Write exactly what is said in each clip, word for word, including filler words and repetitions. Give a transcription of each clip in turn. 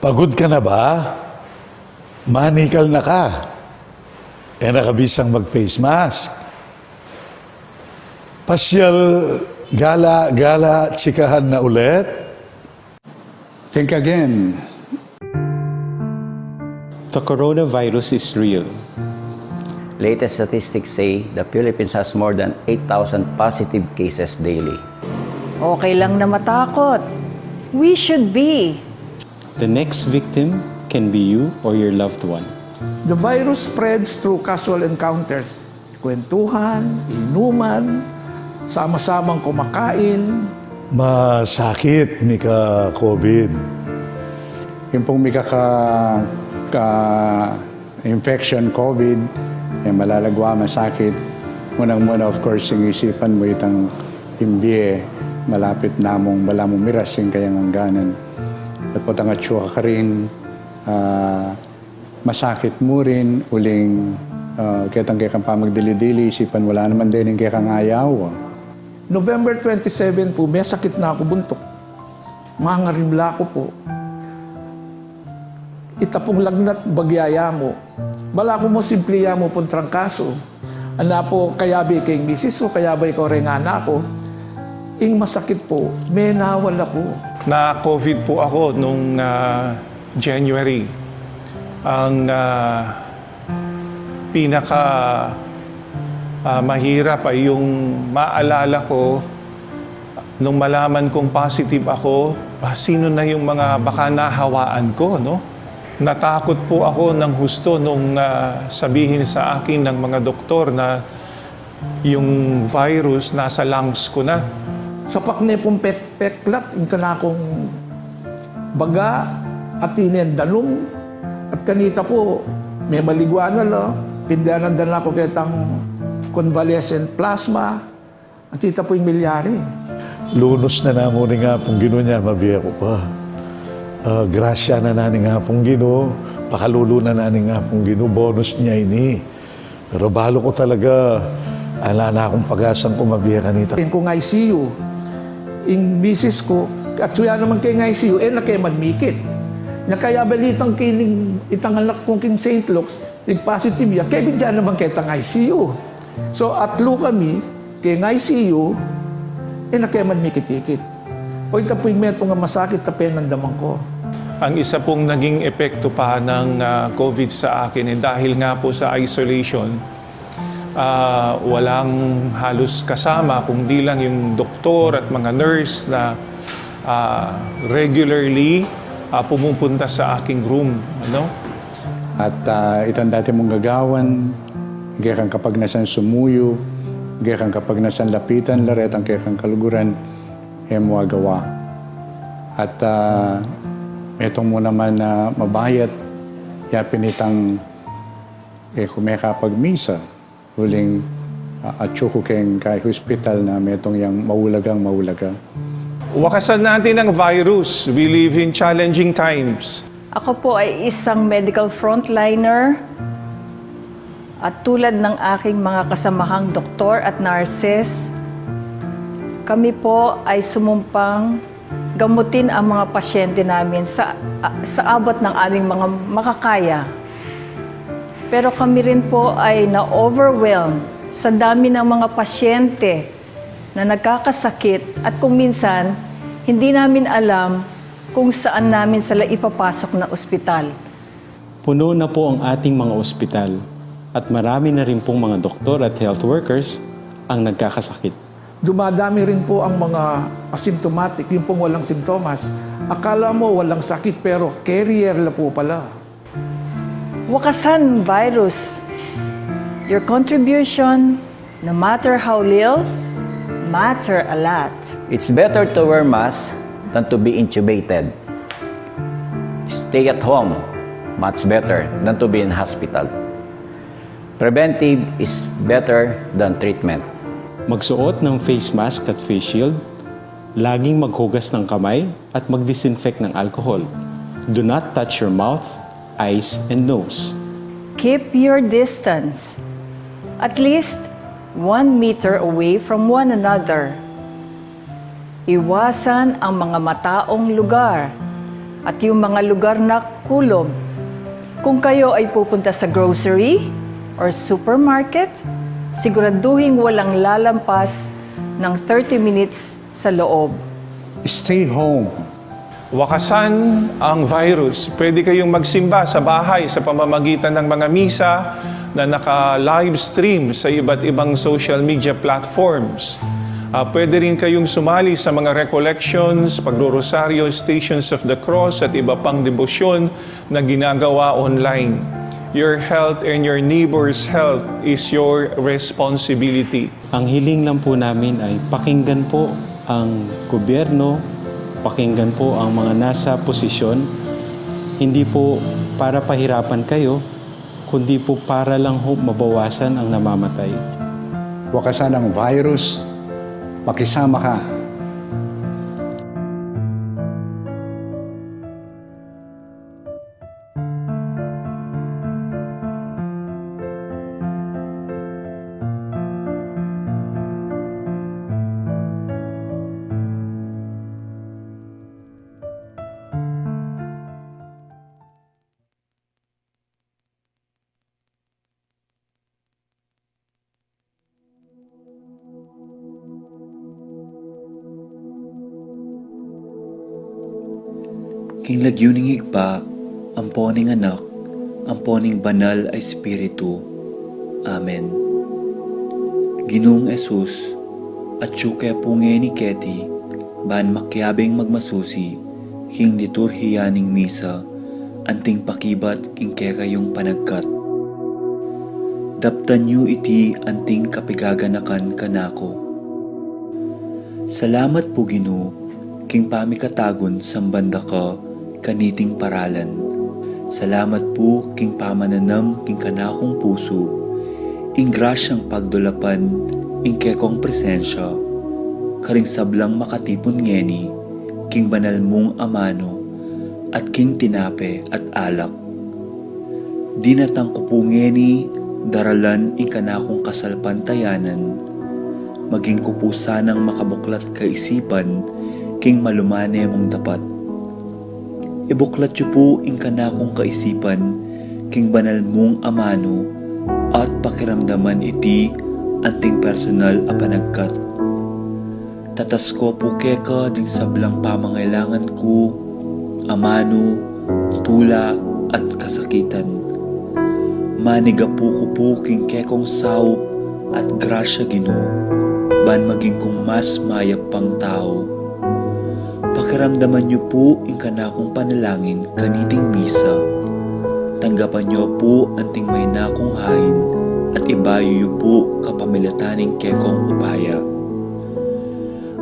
Pagod ka na ba? Manikal na ka. E na ka bisang mag-face mask. Pasyal, gala-gala, chikahan na ulit. Think again. The coronavirus is real. Latest statistics say the Philippines has more than eight thousand positive cases daily. Okay lang na matakot. We should be. The next victim can be you or your loved one. The virus spreads through casual encounters. Kwentuhan, inuman, sama-samang kumakain. Masakit, mika-COVID. Yung pong mika ka, ka infection, COVID, e malalagwa, masakit. Munang-muna, of course, ing isipan mu itang ing bie, malapit na mung balamu miras ing kayang angganan. At potang atsu ka karin, ah, masakit mu rin, uling, ah, ketang kekang pamagdili-dili, isipan mu la naman dening kekang ayaw. November twenty-seven po, mesakit na ku buntuk. Mangarimla ku po. Ita pung lagnat bagya ya mu. Balaku mu simple ya mu pung trangkasu. Ana po, kayabe ke ing misis ku, kayabe ko reng anak ku. Ing masakit po, menawala po. Na-COVID po ako nung, ah, January. Ang, ah, pinaka, ah, mahirap ay yung maalala ko nung malaman kong positive ako, ah, sino na yung mga baka nahawaan ko, no? Natakot po ako ng husto nung, ah, sabihin sa akin ng mga doktor na yung virus nasa lungs ko na. Sapak ne pung pek-, peklat ing kanakung baga, atin ne danum, at kanita po, memaligwa na la, pindanan da na ku ketang convalescent plasma, at ita po ing milyari. Lunus na namu ning Apung Ginu, nya mabie ku pa. Ah, grasya na na ning Apung Ginu, pakalulu na na ning Apung Ginu, bonus ne ini. Pero balu ku talaga, ala na kung pag-asang kumabie kanita. Ing kung I C U, ing misis ku, atsu ya naman keng I C U, e na ke man mikit. Nya kaya balitang kining itang anak kung king Saint Luke's, ing positive ya, kebit ya naman ketang I C U. So, atlu kami, keng I C U, e na ke man mikit-ikit. O, ita pu ing metung a masakit a penandaman ku. Ang isa pong naging epekto pa ng, ah, COVID sa akin, eh, dahil nga po sa isolation, ah, walang halos kasama, kung di lang yung doktor at mga nurse na, ah, regularly, ah, pumupunta sa aking room, ano? At, ah, itang dati mung gagawan, kekang kapagnasan sumuyu, kekang kapagnasan lapitan la retang kekang kaluguran, e mu agawa. At, ah, metung mu naman a mabayat, ya pin itang, e ku mekapagmisa, uling, ah, atsu ku keng kay hospital na metung yang maulagang maulaga. Wakasan natin ang virus. We live in challenging times. Ako po ay isang medical frontliner at tulad ng aking mga kasamahang doktor at nurses, kami po ay sumumpang gamutin ang mga pasyente namin sa, sa abot ng aming mga makakaya. Pero kami rin po ay na-overwhelm sa dami ng mga pasyente na nagkakasakit at kung minsan, hindi namin alam kung saan namin sila ipapasok na ospital. Puno na po ang ating mga ospital at marami na rin pong mga doktor at health workers ang nagkakasakit. Dumadami rin po ang mga asymptomatic, yung pong walang simptomas. Akala mo walang sakit, pero carrier la po pala. Wakasan virus. Your contribution, no matter how little, matter a lot. It's better to wear mask than to be intubated. Stay at home, much better than to be in hospital. Preventive is better than treatment. Magsuot ng face mask at face shield. Laging maghugas ng kamay at mag-disinfect ng alcohol. Do not touch your mouth, eyes, and nose. Keep your distance, at least one meter away from one another. Iwasan ang mga mataong lugar. at yung mga lugar na kulob. Kung kayo ay pupunta sa grocery or supermarket, siguraduhing walang lalampas ng thirty minutes sa loob. Stay home. Wakasan ang virus. Pwede kayong magsimba sa bahay sa pamamagitan ng mga misa na naka-live stream sa iba't ibang social media platforms. Ah, pwede rin kayong sumali sa mga recollections, pagrorosaryo, Stations of the Cross at iba pang debosyon na ginagawa online. Your health and your neighbor's health is your responsibility. Ang hiling lang po namin ay pakinggan po ang gobyerno, pakinggan po ang mga nasa posisyon, hindi po para pahirapan kayo, kundi po para lang ho mabawasan ang namamatay. Wakasan ang virus, makisama ka. King lagyu ning Ibpa, ampo ning Anak, ampo ning Banal a Espiritu. Amen. Ginung Jesus, atyu ke pu ngeni keti, ban makiabing magmasusi king liturhiya ning misa, anting pakibat king kekayung panagkat. Daptan yu iti anting kapigaganakan kanaku. Salamat pu, Ginu, king pamikatagun samban da ka kaniting paralan. Salamat pu king pamananam king kanakung pusu ing grasyang pagdulapan ing kekong presensya karing sablang makatipun ngeni king banal mung amanu at king tinape at alak. Dinatang ku pu ngeni daralan ing kanakung kasalpantayanan, maging ku pu sanang makabuklat kaisipan king malumane mung dapat. Ibuklat yu pu ing kanakung kaisipan king banal mung amanu at pakiramdaman iti anting personal a panagkat. Tatas ku pu keka ding sablang pamangailangan ku, amanu, tula, at kasakitan. Manigapu ku pu king kekong saup at grasya, Ginu, ban maging kung mas mayap pang tau. Pakiramdaman yu pu ing kanakung panalangin kaniting misa. Tanggapan yu pu anting maina kung hain at ibayu yu pu kapamilatan ning kekong upaya.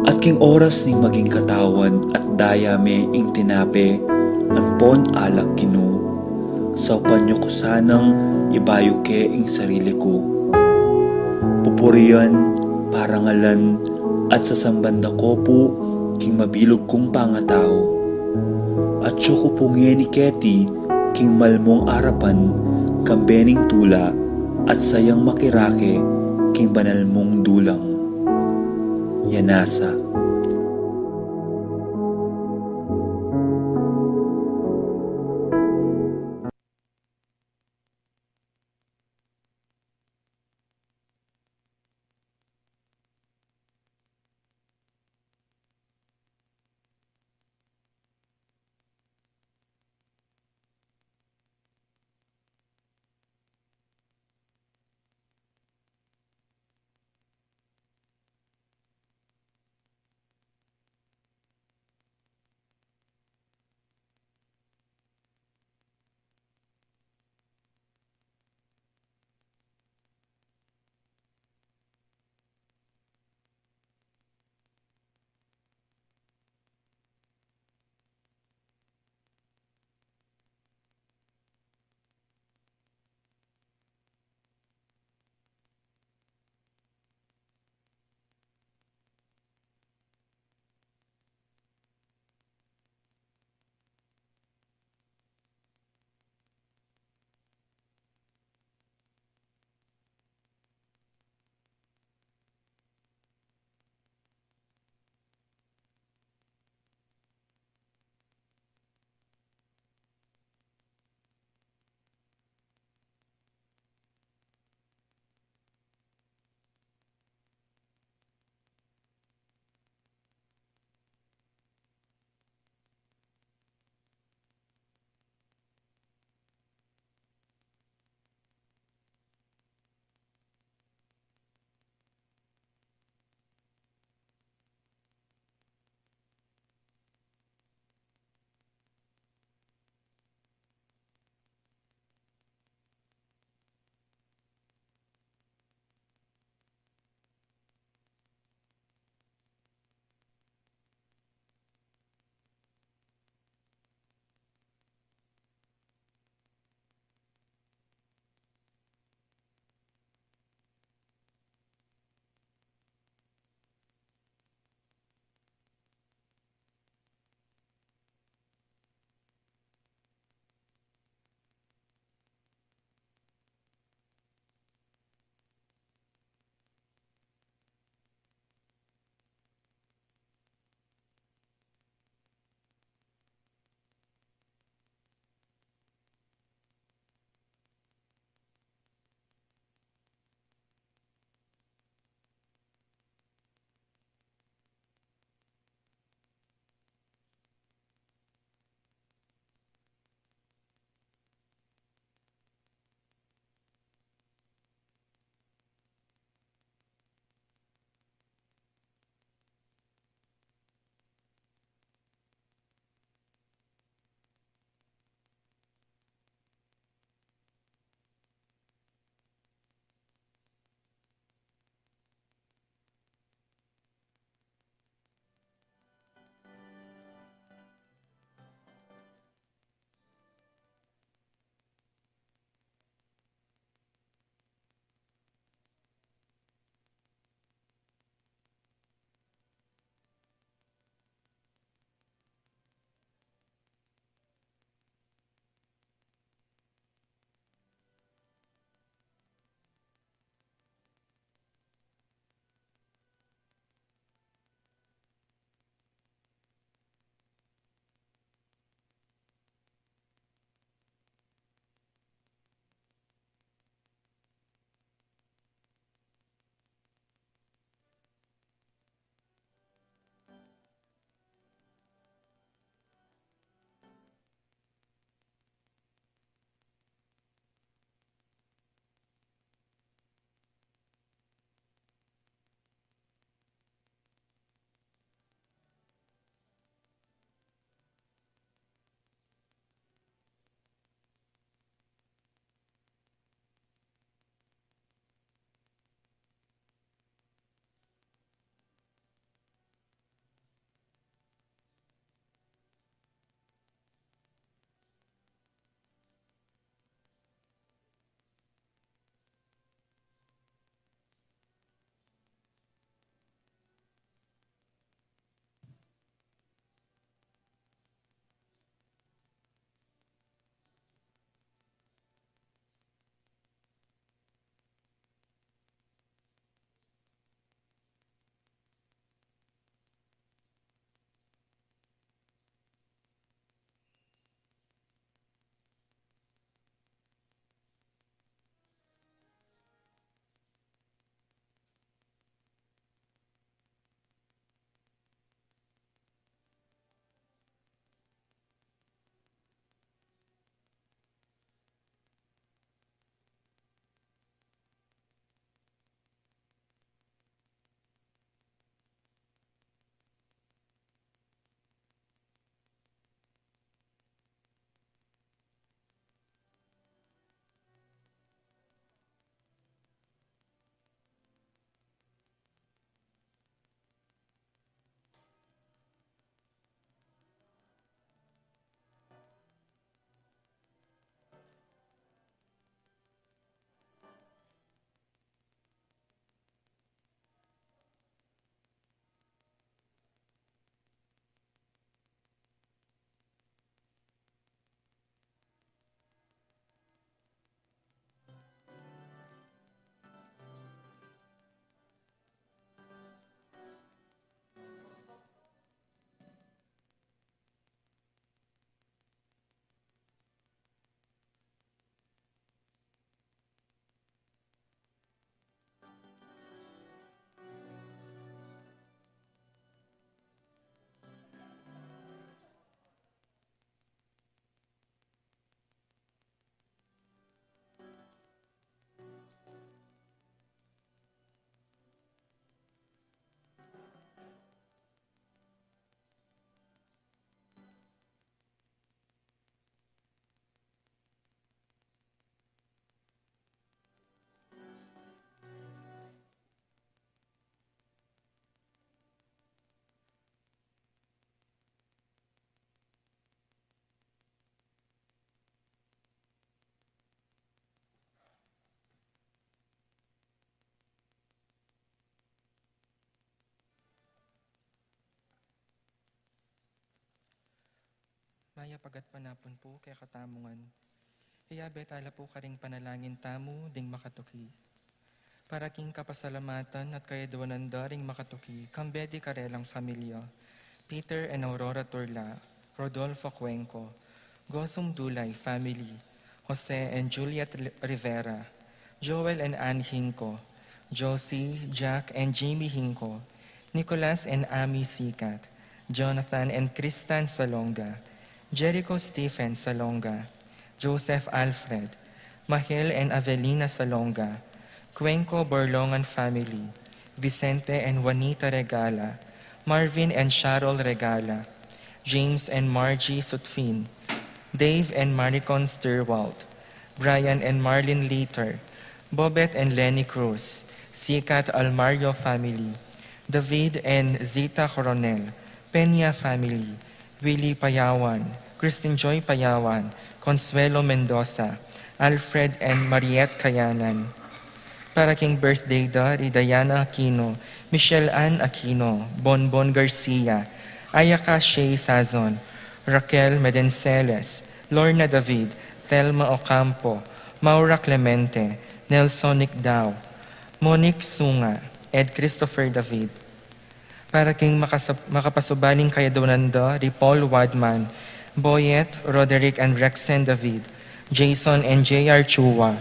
At king oras ning maging katawan at daya me ing tinape ampon alak, Ginu, saupan yu ku sanang ibayu ke ing sarili ku. Pupurian, parangalan, at sasamban da ko pu king mabilug kung pangatau. Atyu ku pu ngeni keti king malmung arapan kambe ning tula at sayang makirake king banal mung dulang. Yanasa. Kaya pagat panapun pu kekatamu ngan. Iyabe tala pu karing panalangin tamu ding makatuki. Para king kapasalamatan at kayaduanan da ring makatuki, kambe di karelang familia, Peter and Aurora Turla, Rodolfo Cuenco, Gozum Dulay family, Jose and Juliet Li-, Rivera, Joel and Ann Hinco, Josie, Jack and Jimmy Hinco, Nicolas and Amy Sikat, Jonathan and Kristan Salonga, Jericho Stephen Salonga, Joseph Alfred, Mahel and Avelina Salonga, Cuenco Borlongan family, Vicente and Juanita Regala, Marvin and Charol Regala, James and Margie Sutfin, Dave and Maricon Stewart, Brian and Marlene Leiter, Bobet and Lenny Cruz, Sikat Almario family, David and Zita Coronel, Peña family, Willie Payawan, Christine Joy Payawan, Consuelo Mendoza, Alfred and Mariette Kayanan. Para king birthday da ri Diana Aquino, Michelle Ann Aquino, Bonbon Garcia, Ayaka Shea Sazon, Raquel Medenceles, Lorna David, Thelma Ocampo, Maura Clemente, Nelson Nicdao, Monique Sunga, Ed Christopher David. Para king makasap-, makapasubaling kayaduanan da ri Paul Wadman, Boyet, Roderick and Rexen David, Jason and J R Chua,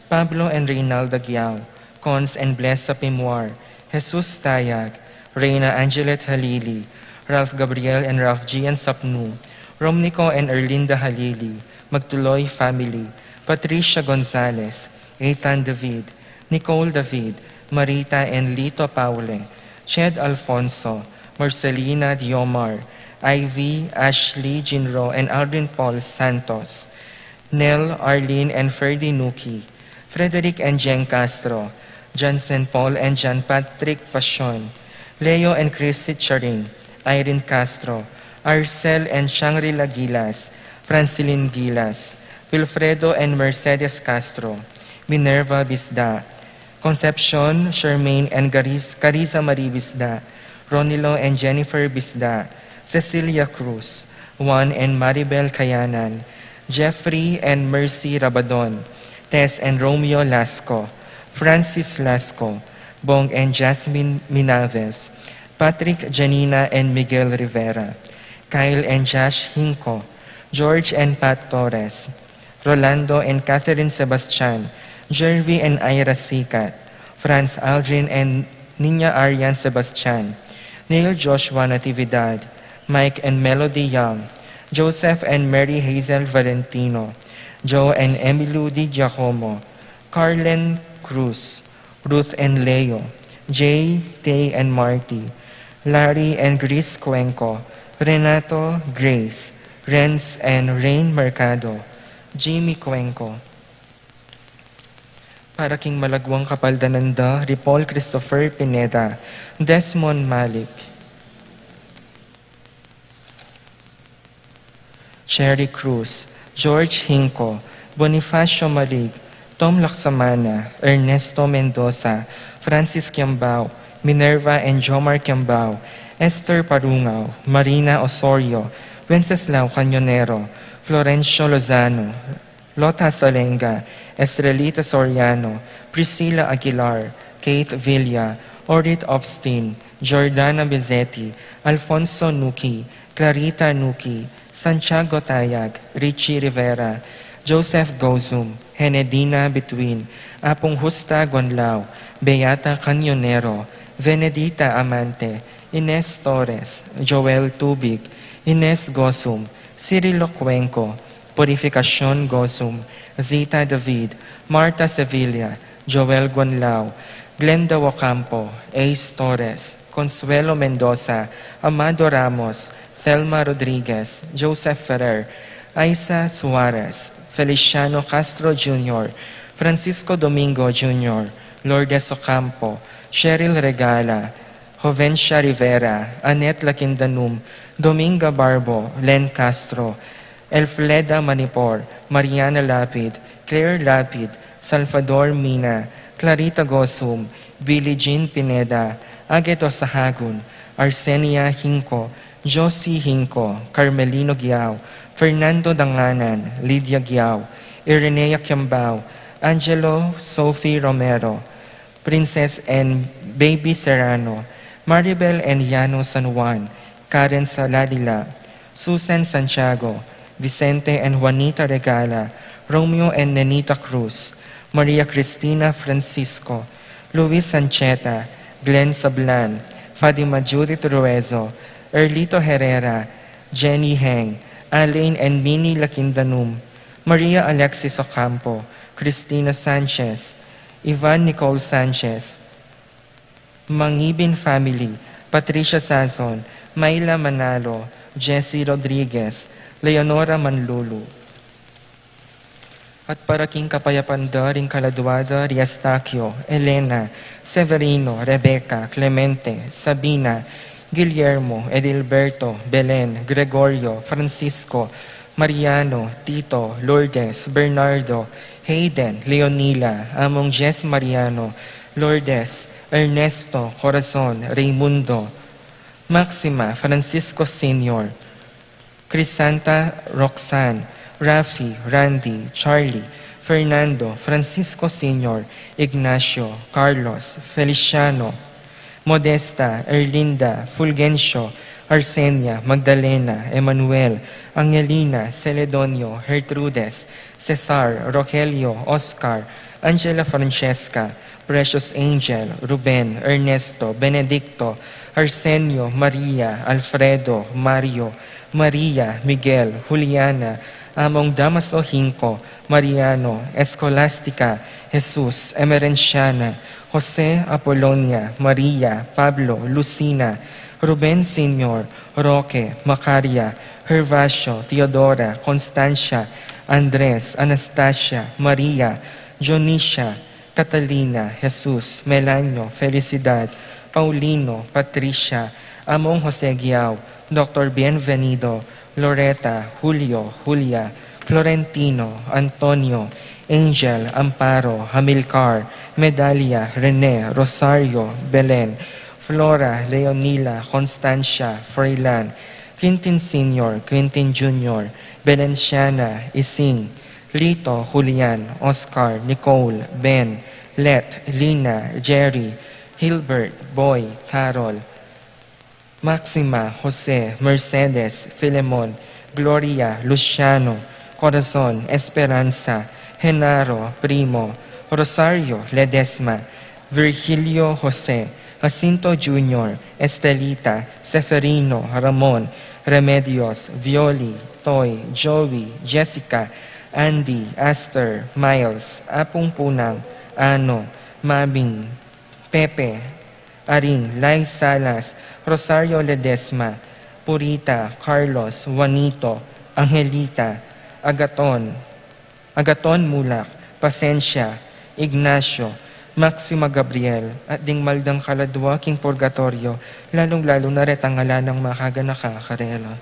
Pablo and Reynalda Giao, Cons and Blessa Pimuar, Jesus Tayag, Reyna Angelet Halili, Ralph Gabriel and Ralph Gian Sapnu, Romnico and Erlinda Halili, Magtuloy family, Patricia Gonzalez, Ethan David, Nicole David, Marita and Lito Paule, Ched Alfonso, Marcelina Diomar, Ivy, Ashley Jinro and Aldrin Paul Santos, Nel, Arlene and Ferdy Nuki, Frederick and Jen Castro, Johnson Paul and John Patrick Pasion, Leo and Chrissy Charing, Irene Castro, Arcel and Shangri-La Gilas, Francilin Gilas, Wilfredo and Mercedes Castro, Minerva Bisda, Concepcion, Charmaine and Garis-, Carissa Marie Bisda, Ronilo and Jennifer Bisda, Cecilia Cruz, Juan and Maribel Kayanan, Jeffrey and Mercy Rabadon, Tess and Romeo Lasco, Francis Lasco, Bong and Jasmine Minaves, Patrick, Janina and Miguel Rivera, Kyle and Josh Hinco, George and Pat Torres, Rolando and Catherine Sebastian, Jervy and Ira Sikat, Franz Aldrin and Nina Arian Sebastian, Neil Joshua Natividad, Mike and Melody Young, Joseph and Mary Hazel Valentino, Joe and Emilu Di Giacomo, Carlen Cruz, Ruth and Leo, Jay, Tay and Marty, Larry and Grace Cuenco, Renato, Grace, Renz and Rain Mercado, Jimmy Cuenco. Para king malagwang kapaldanan da ri Paul Christopher Pineda, Desmond Malik, Cherry Cruz, George Hinco, Bonifacio Malig, Tom Laksamana, Ernesto Mendoza, Francis Kiambao, Minerva and Jomar Kiambao, Esther Parungao, Marina Osorio, Wenceslao Cañonero, Florencio Lozano, Lota Salenga, Estrelita Soriano, Priscilla Aguilar, Kate Villa, Orit Obstin, Jordana Bezzetti, Alfonso Nuki, Clarita Nuki, Santiago Tayag, Richie Rivera, Joseph Gozum, Henedina Between, Apung Justa Gonlao, Beata Cañonero, Venedita Amante, Ines Torres, Joel Tubig, Ines Gozum, Cirilo Cuenco, Purificacion Gozum, Zita David, Marta Sevilla, Joel Gonlao, Glenda Ocampo, Ace Torres, Consuelo Mendoza, Amado Ramos, Thelma Rodriguez, Joseph Ferrer, Aiza Suarez, Feliciano Castro Junior, Francisco Domingo Junior, Lourdes Ocampo, Cheryl Regala, Jovencia Rivera, Annette Lakindanum, Dominga Barbo, Len Castro, Elfleda Manipor, Mariana Lapid, Claire Lapid, Salvador Mina, Clarita Gosum, Billie Jean Pineda, Aguedo Sahagun, Arsenia Hinco, Josie Hinco, Carmelino Giao, Fernando Danganan, Lydia Giao, Irenea Kiambao, Angelo Sophie Romero, Princess and Baby Serrano, Maribel and Yano San Juan, Karen Salalila, Susan Santiago, Vicente and Juanita Regala, Romeo and Nenita Cruz, Maria Cristina Francisco, Luis Ancheta, Glenn Sablan, Fatima Judith Ruezo, Erlito Herrera, Jenny Heng, Alain and Minnie Lakindanum, Maria Alexis Ocampo, Cristina Sanchez, Ivan Nicole Sanchez, Mangibin family, Patricia Sazon, Myla Manalo, Jessie Rodriguez, Leonora Manlulu. At para king kapayapan da ring kaladua da ri Estaquio, Elena, Severino, Rebecca, Clemente, Sabina, Guillermo, Edilberto, Belen, Gregorio, Francisco, Mariano, Tito, Lourdes, Bernardo, Hayden, Leonila, Among Jess Mariano, Lourdes, Ernesto, Corazon, Raimundo, Maxima, Francisco Senior, Crisanta, Roxanne, Rafi, Randy, Charlie, Fernando, Francisco Senior, Ignacio, Carlos, Feliciano, Modesta, Erlinda, Fulgencio, Arsenia, Magdalena, Emmanuel, Angelina, Celedonio, Gertrudes, Cesar, Rogelio, Oscar, Angela Francesca, Precious Angel, Ruben, Ernesto, Benedicto, Arsenio, Maria, Alfredo, Mario, Maria, Miguel, Juliana, Among Damaso Hinco, Mariano, Escolastica, Jesus, Emerenciana, Jose, Apolonia, Maria, Pablo, Lucina, Ruben Senior, Roque, Macaria, Gervasio, Teodora, Constancia, Andres, Anastasia, Maria, Dionisia, Catalina, Jesus, Melanio, Felicidad, Paulino, Patricia, Among Jose Guiao, Doctor Bienvenido, Loreta, Julio, Julia, Florentino, Antonio, Angel, Amparo, Hamilcar, Medalia, Rene, Rosario, Belen, Flora, Leonila, Constancia, Froilan, Quintin Senior, Quintin Junior, Belenciana, Ising, Lito, Julian, Oscar, Nicole, Ben, Let, Lina, Jerry, Hilbert, Boy, Carol, Maxima, Jose, Mercedes, Filemon, Gloria, Luciano, Corazon, Esperanza, Genaro, Primo, Rosario, Ledesma, Virgilio, Jose, Jacinto Junior, Estelita, Seferino, Ramon, Remedios, Violi, Toy, Joey, Jessica, Andy, Aster, Miles, Apung Punang, Ano, Mabing, Pepe, Aring, Lai Salas, Rosario Ledesma, Purita, Carlos, Juanito, Angelita, Agaton, Agaton Mulak, Pasensia, Ignacio, Maxima Gabriel, at ding mal dang kaladua king purgatorio, lalung-lalu na retang ala nang makaganaka karela.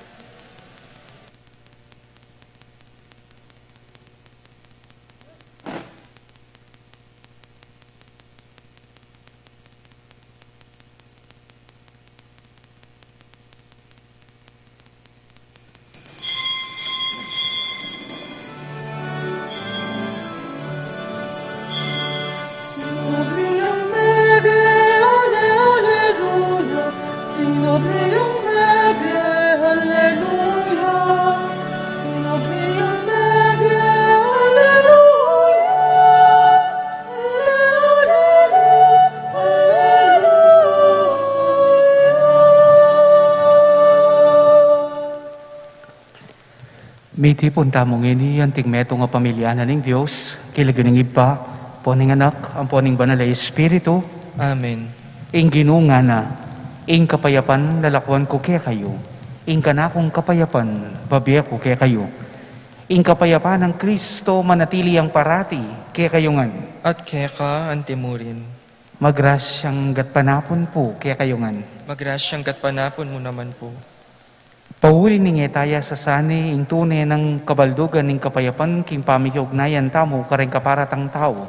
Mitipun tamu ngeni anting metung a pamilya na ning Dios, king lagyu ning Ibpa, ampo ning Anak, ampo ning Banal a Espiritu. Amen. Ing Ginu ngana, ing kapayapan lalakuan ku kekayu, ing kanakung kapayapan bibie ku kekayu. Ing kapayapan nang Kristo manatili yang parati kekayu ngan. At keka antimurin. Magrasyang gatpanapun pu kekayu ngan. Magrasyang gatpanapun mu naman pu. Pauli ning e taya sasani ing tune nang kabaldugan ning kapayapan king pamikiugnayan tamu kareng kaparatang tau,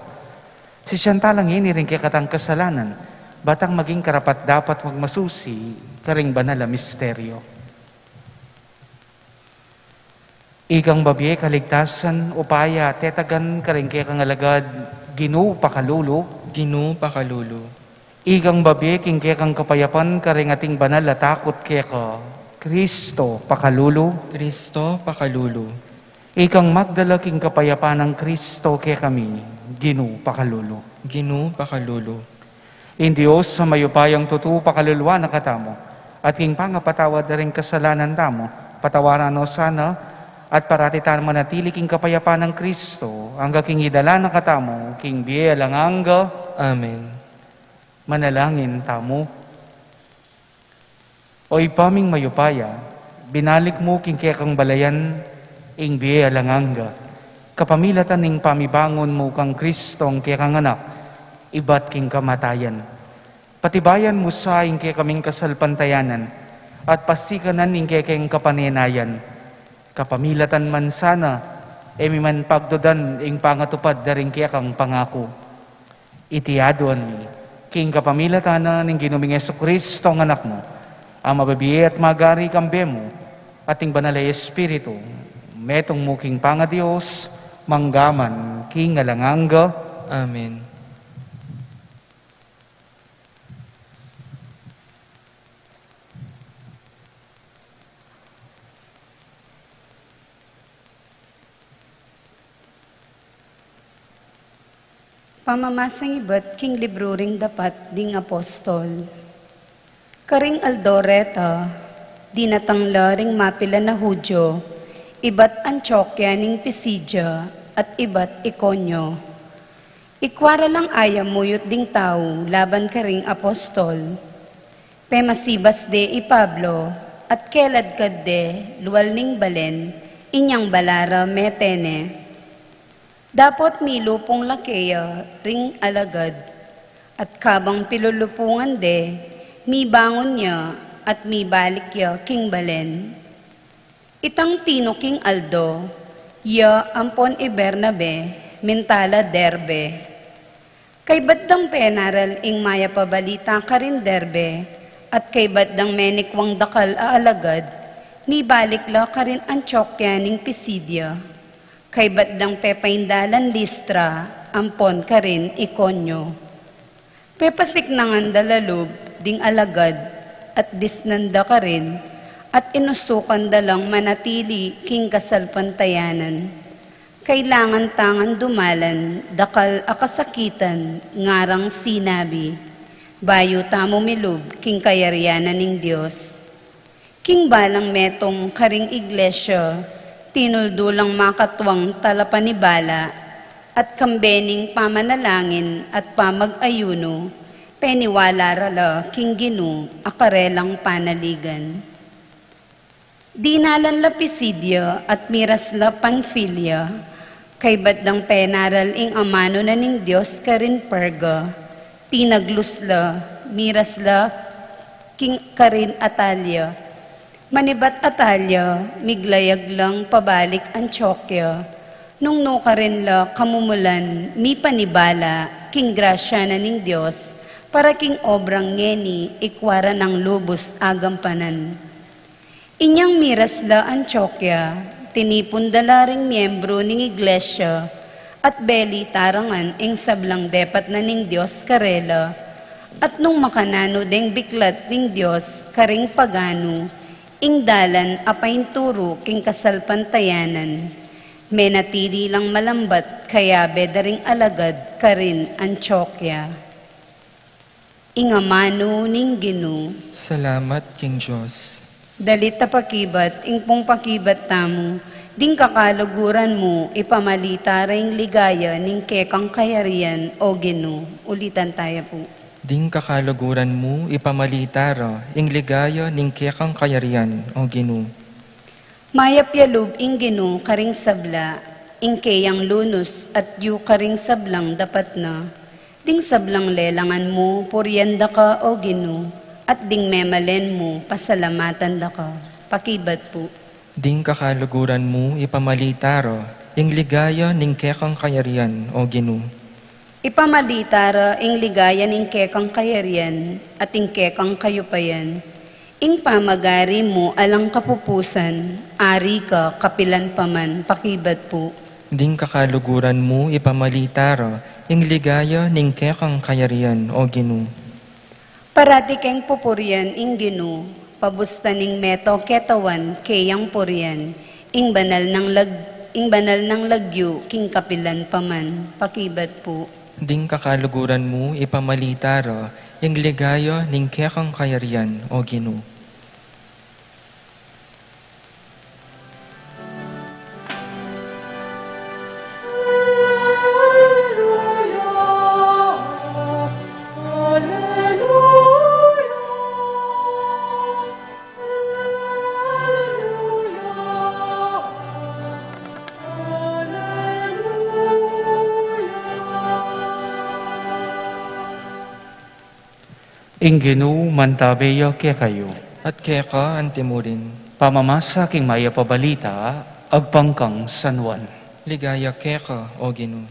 sisian tala ngeni ring kekatang kasalanan, ba tang maging karapat-dapat magmasusi kareng banal a misteryo. Ikang babie kaligtasan, upaya tetagan karing kekang alagad, Ginu pakalulu. Ginu pakalulu. Ikang babie king kekang kapayapan karing ating banal a takut keka, Kristo pakalulu. Kristo pakalulu. Ikang magdala king kapayapan nang Kristo kekami, Ginu pakalulu. Ginu pakalulu. Ing Dios a mayupayang tutu pakaluluan na katamu, at king pangapatawad da ring kasalanan tamu, patawaran no sana, at parati tamu manatili king kapayapan nang Kristo, angga king idala na katamu king bie alang angga. Amen. Manalangin tamu. O Ibpa ming mayupaya, binalik mu king kekang balayan ing bie alang angga, kapamilatan ning pamibangun mu kang Kristong kekang Anak, ibat king kamatayan. Patibayan mu sa ing kekaming kasalpantayanan, at pasikanan ing kekeng kapanenayan. Kapamilatan man sana, e mi man pagdudan ing pangatupad da ring kekang pangaku. Iti aduan mi, king kapamilatan na ning Ginu ming Jesucristo a Anak mu, a mabibie at magari kambe mu, at ing Banal a Espiritu, metung mu king pangaDios, mangga man king alang angga. Amen. Pamamasang ibat king libru ring dapat ding apostol. Karing aldo reta, dinatang la ring mapilan a Judio, ibat Antiokia ning Pisidia, at ibat Iconio. Ikua ra lang ayamuyut ding tau laban karing apostol. Pemasibas de i Pablo, at keladkad de lual ning balen, inyang bala ra mete ne. Dapot milupung la keya ring alagad, at kabang pilulupungan de, mibangun ya, at mibalik ya king balen. Itang tinu king aldo, ya ampon i Bernabe, minta la Derbe. Kaybat dang penaral ing mayap a balita karin Derbe, at kaybat dang menikwang dakal a alagad, mibalik la karin Antiokia ning Pisidia. Kaybat dang pepaindalan Listra, ampon karin Iconio. Pepasiknangan da la lub ding alagad, at disnan da karin, at inusukan da lang manatili king kasalpantayanan. Kailangan tang dumalan dakal a kasakitan, ngarang sinabi, bayu tamu milub king kayarian na ning Dios. King balang metung karing iglesia, tinuldu lang makatuang talapanibala, at kambe ning pamanalangin at pamag-ayunu, peniwala ra la king Ginu a karelang panaligan. Dinalan la Pisidia at miras la Panfilia, kaybat dang penaral ing amanu na ning Dios karin Perga, tinaglus la, miras la king karin Atalia. Manibat Atalia, miglayag lang pabalik Antiokia, nung nukarin la kamumulan mipanibala king grasya na ning Dios, para king obrang ngeni ikua ra nang lubus agampanan. Inyang miras la Antiokia, tinipun da la ring miembru ning iglesia, at belita ra ngan ing sablang depat na ning Dios karela, at nung makananu deng biklat ning Dios karing paganu, ing dalan a painturu king kasalpantayanan, menatili lang malambat kayabe da ring alagad karin Antiokia. Ing amanu ning Ginu. Salamat king Dios. Dalit a pakibat, ing pung pakibat tamu, ding kakaluguran mu, ipamalita ra ing ligaya ning kekang kayarian, o Ginu. Ulitan taya pu. Ding kakaluguran mu, ipamalita ra ing ligaya ning kekang kayarian, o Ginu. Mayap ya lub ing Ginu karing sabla, ing keyang lunus at yu karing sablang dapat na. Ding sablang lelangan mu, purian da ka, o Ginu, at ding memalen mu, pasalamatan da ka. Pakibat pu. Ding kakaluguran mu, ipamalita ra ing ligaya ning kekang kayarian, o Ginu. Ipamalita ra ing ligaya ning kekang kayarian at ing kekang kayupayan. Ing pamagari mu alang kapupusan, ari ka kapilan pa man, pakibat pu. Ding kakaluguran mu ipamalita ra, ing ligaya ning kekang kayarian, O Ginu. Parati keng pupurian ing Ginu, pabusta ning meto ketawan keyang purian, ing banal nang lag-, ing banal nang lagyu king kapilan pa man, pakibat pu. Ding kakaluguran mu ipamalita ra, ing ligaya ning kekang kayarian, O Ginu. Ing Ginu mantabe ya kekayu. At keka antimurin. Pamamasa king mayap a balita agpang kang San Juan. Ligaya keka, O Ginu.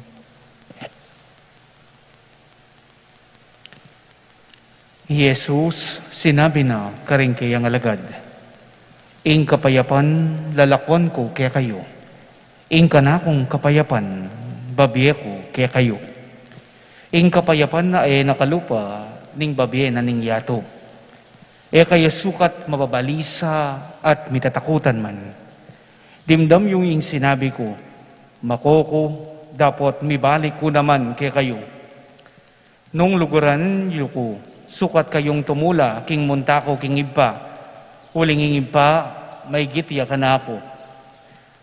I Jesus sinabi na karing keyang alagad, "Ing kapayapan lalakwan ku kekayu, ing kanakung kapayapan babie ku kekayu. Ing kapayapan a e na kalupa ning babie na ning yatu. E kayu sukat mababalisa at mitatakutan man. Dimdam yu ing sinabi ku, mako ku, dapot mibalik ku naman kekayu. Nung luguran yu ku, sukat kayung tumula king munta ku king Ibpa, uling ing Ibpa maigit ya kanaku.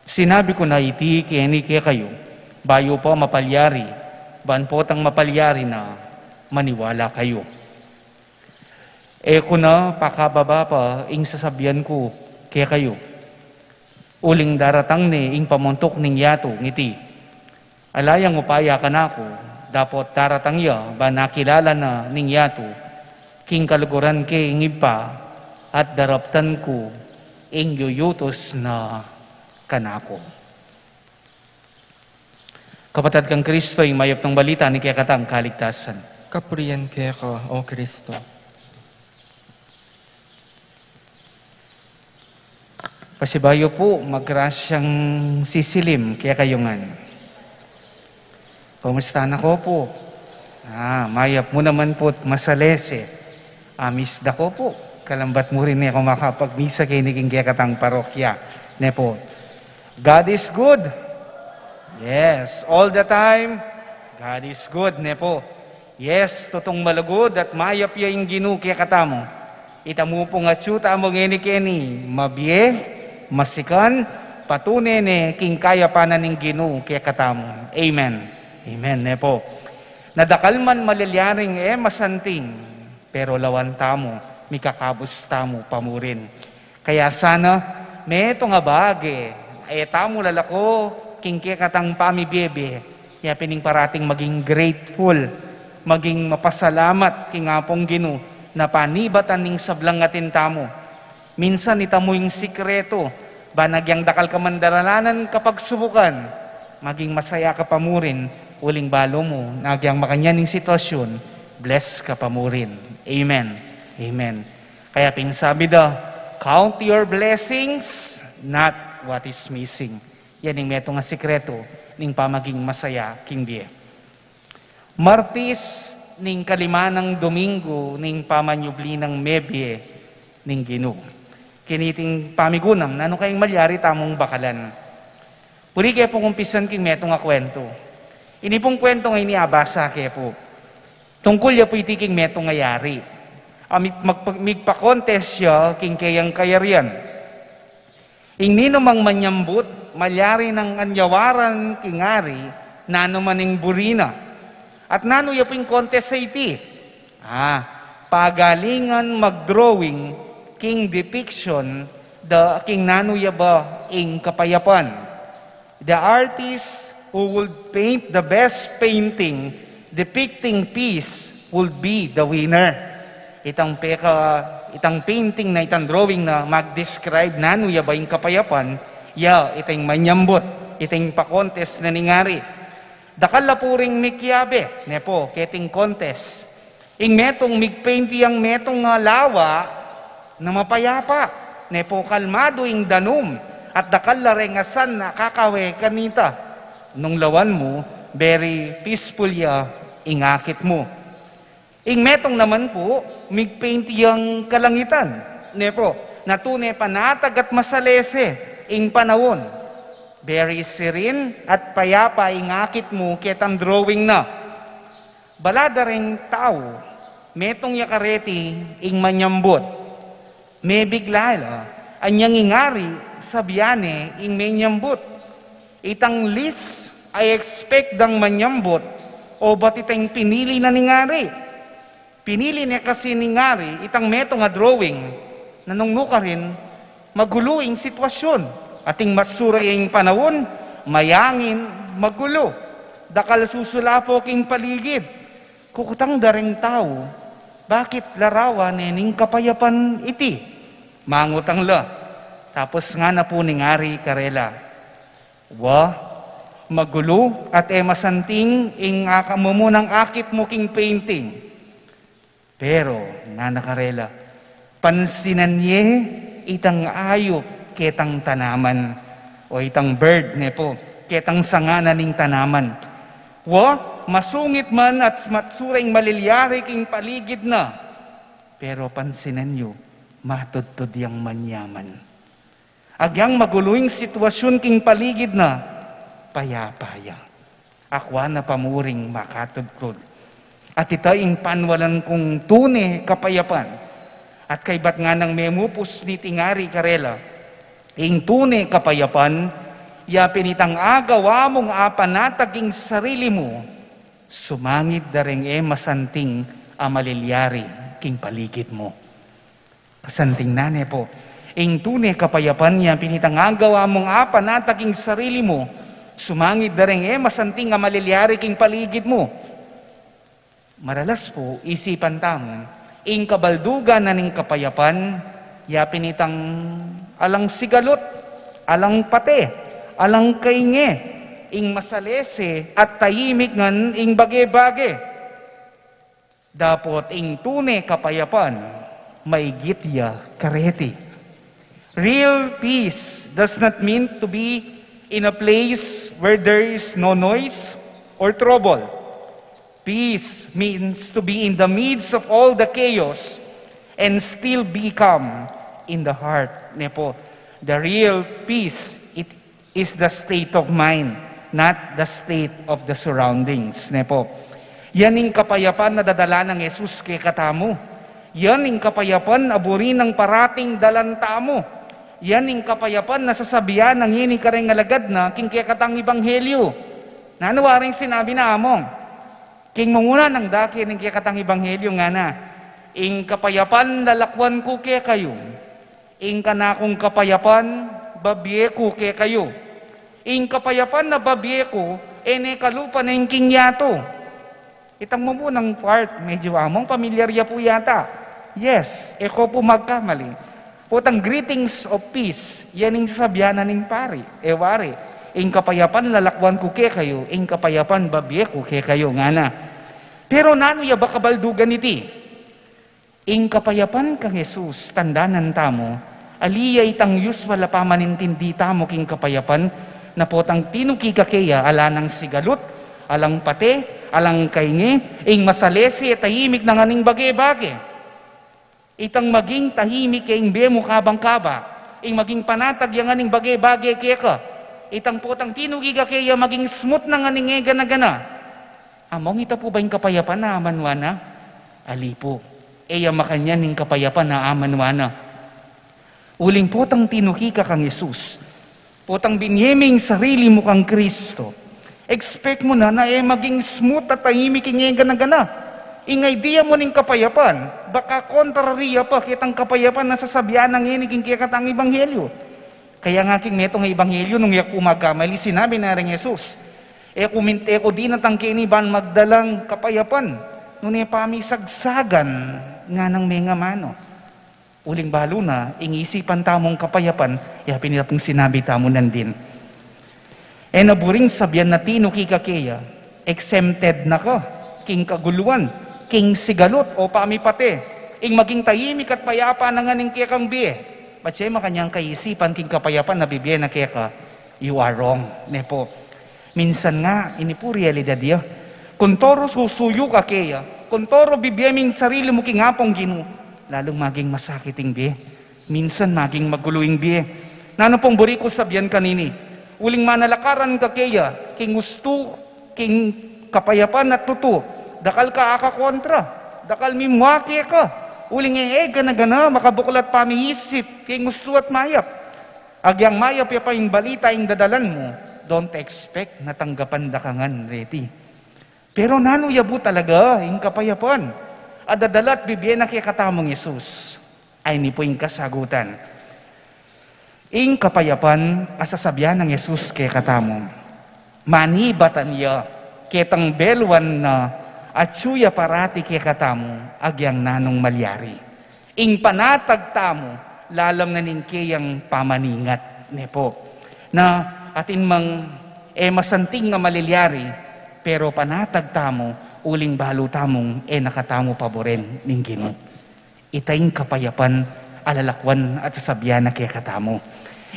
Sinabi ku na iti keni kekayu, bayu pa mapalyari, ban potang mapalyari na, maniwala kayu. E ku na pakababa pa ing sasabian ku kekayu, uling daratang ne ing pamuntuk ning yatu ngiti. Ala yang upaya kanaku, dapot daratang ya, ban akilala na ning yatu king kaluguran ke ing Ibpa, at daraptan ku ing yuyutus na kanaku." Kapatad kang Kristo, ing mayap nang balita ning kekatang kaligtasan. Kapurian keka, O Kristo. Pasibayu pu, magrasyang sisilim kekayu ngan. Kumusta na ko pu? Ah, mayap mu naman pu't masalese. Amis da ko pu. Kalambat mu rin ne ku makapagmisa keni king kekatang parokya, ne pu. God is good. Yes, all the time, God is good, ne pu. Yes, tutung malugud at mayap ya ing Ginu kekatamu. Itamu pung atyu tamu ngeni keni, mabie, masikan, patune ne king kayapan na ning Ginu kekatamu. Amen. Amen, ne pu. Nadakal man malilyaring e masanting, pero lawan tamu, mikakabus tamu pa murin. Kaya sana, metung a bage, e tamu lalako king kekatang pamibiebe, ya pin ing parating maging grateful, maging mapasalamat king Apung Ginu na panibatan ning sablang atin tamu. Minsan itamu ing sikretu, ban agyang dakal ka man daralanan kapagsubukan, maging masaya ka pa murin, uling balu mu, na agyang makanyan ing sitwasyun, bless ka pa murin. Amen. Amen. Kaya pin sabi da, "Count your blessings, not what is missing." Yan ing metung a sikretu ning pamaging masaya king bie. Martis ning kalima nang Domingo ning pamanyubli nang mebie ning Ginu. Keniting pamigunam, nanu kayang malyari tamung bakalan? Puri ke pung umpisan king metung a kuwentu. Ini pung kuwentu ngeni abasa ke pu. Tungkul ya pu iti king metung a yari. A, mig-, magpa-, migpa-contest ya king keyang kayarian. Ing ninumang manyambut, malyari nang anyawaran king ari, nanu man ing buri na. At nanu ya pu ing contest a iti? Ah, pagalingan mag-drawing king depiction da king nanu ya ba ing kapayapan. The artist who would paint the best painting depicting peace would be the winner. Itang peka, itang painting na, itang drawing na mag-describe nanu ya ba ing kapayapan, ya itang manyambut, itang pa-contest na ning ari. Dakal la pu ring mikiabe, ne pu, keting contest. Ing metung migpaint yang metung a lawa, na mapayapa, ne po, kalmadu ing danum, at dakal la reng asan a kakawe kanita. Nung lawan mu, very peaceful ya ing akit mu. Ing metung naman po, mig-paint yang kalangitan, ne po, na tune panatag at masalese ing panaun. Very serene at payapa ing akit mu ketang drawing na. Bala da reng tau, metung ya kareti ing manyambut. Mebigla la, anyang ing ari, sabian ne ing menyambut. Itang least I expect dang manyambut, obat itang pinili na ning ari. Pinili ne kasi ning ari itang metung a drawing, na nung nukarin, magulu ing sitwasyun. Ating matsura ing panaun, mayangin, magulu. Dakal susulapo king paligid. Kukutang da reng tau, bakit larawan ne ning kapayapan iti? Mangutang la. Tapos ngana pu ning ari karela, "Wa, magulu at e masanting ing akamumunang akit mu king painting. Pero," ngana karela, "pansinan ye itang ayup ketang tanaman," o itang bird, ne po, "ketang sanga na ning tanaman. Wa, masungit man at matsura ing malilyari king paligid na. Pero pansinan yu, matudtud yang manyaman." Agyang magulu ing sitwasyun king paligid na, payapa ya. Akwa na pamuring makatudkud. At ita ing panwalan kung tune kapayapan. At kaybat nganang memupus niting ari karela, ing tune kapayapan, ya pin itang agawa mung apanatag ing sarili mu, sumangid da reng e masanting a malilyari king paligid mu. Kasanting na ne po. Ing tune kapayapan ya pin itang agawa mung apanatag ing sarili mu, sumangid da reng e masanting a malilyari king paligid mu. Maralas po, isipan tamu, ing kabaldugan na ning kapayapan, ya pin itang alang sigalut, alang pate, alang kainge, ing masalese at tahimik ngan ing bage-bage. Dapot ing tune kapayapan, maigit ya kareti. Real peace does not mean to be in a place where there is no noise or trouble. Peace means to be in the midst of all the chaos and still be calm in the heart. Ne po, the real peace, it is the state of mind, not the state of the surroundings, ne po. Yan ing kapayapan na dadala nang Jesus kekatamu. Yan ing kapayapan a buri nang parating dalan tamu. Yan ing kapayapan na sasabian na ngeni kareng alagad na king kekatang ebanghelyo. Nanu waring sinabi na, Among? King mumuna nang dake ning kekatang ebanghelyo, ngana, "Ing kapayapan lalakwan ku kekayu. Ing kanakung kapayapan, babie ku kekayu. Ing kapayapan a babie ku, e ne kalupa na ing king yatu." Itang mumunang part, medyo, Among, pamilyar ya pu yata. Yes, e ko pu magkamali. Potang greetings of peace, yan ing sasabian na ning pari, e wari, "Ing kapayapan lalakwan ku kekayu, ing kapayapan babie ku kekayu," ngana. Pero nanu ya ba kabaldugan iti? Ing kapayapan kang Jesus, tandanan tamu, ali ya itang usual a pamanintindi tamu king kapayapan, na potang tinuki ka keya, ala nang sigalut, alang pate, alang kainge, ing masalese, tahimik na ngan ing bage-bage. Itang maging tahimik ya ing bie mu kabang kaba, ing maging panatag ya ngan ing bage-bage keka. Itang potang tinuki ka keya, maging smooth na ngan ing e gana-gana. Among, ita pu ba ing kapayapan a amanwa na? Ali pu. E ya makanyan ing kapayapan a amanwa na. Uling potang tinuki ka kang Jesus, potang binie me ing sarili mu kang Kristo, expect mu na na e maging smooth at tahimik ing e gana-gana. Ing idea mu ning kapayapan, baka contrary ya pa ketang kapayapan a sasabian na ngeni king kekatang ebanghelyo. Kaya nga king metung a ebanghelyo, nung e ku magkamali, sinabi na reng Jesus, "E ku min-, e ku dinatang keni ban magdalang kapayapan, nune pamisagsagan," nganang mengamanu. Uling balu na, ing isipan tamung kapayapan, ya pin ita pung sinabi tamu nandin. E na buring sabian na tinuki ka keya, exempted na ka king kaguluan, king sigalut o pamipate, Ing maging tahimik at payapa na ngan ing kekang bie. Ba't siya makanyan kaisipan king kapayapan na bibie na keka? You are wrong. Ne po. Minsan nga, ini po realidad ya. Kung toro susuyu ka keya, kung toro bibie mu ing sarili mu king Apung Ginu, lalung maging masakit ing bie. Minsan maging magulu ing bie. Nanu pung buri ku sabian kanini? Uling manalakaran ka keya, king ustu, king kapayapan at tutu, dakal ka akakontra, dakal mimua keka. Uling e gana-gana makabuklat pamiisip, king ustu at mayap. Agyang mayap ya pa ing balita ing dadalan mu, don't expect na tanggapan da ka ngan reti. Pero nanu ya bu talaga ing kapayapan a dadalat bibie na kekatamung Jesus? Ay, ini pu ing kasagutan. Ing kapayapan a sasabian nang Jesus kekatamu, manibatan ya ketang beluan na atyu ya parati kekatamu agyang nanung malyari. Ing panatag tamu lalam na ning keyang pamaningat, ne po. Na atin mang e masanting a malilyari, pero panatag tamu uling balu tamung e na katamu paburen ning Ginu. Ita ing kapayapan a lalakwan at sasabian na kekatamu.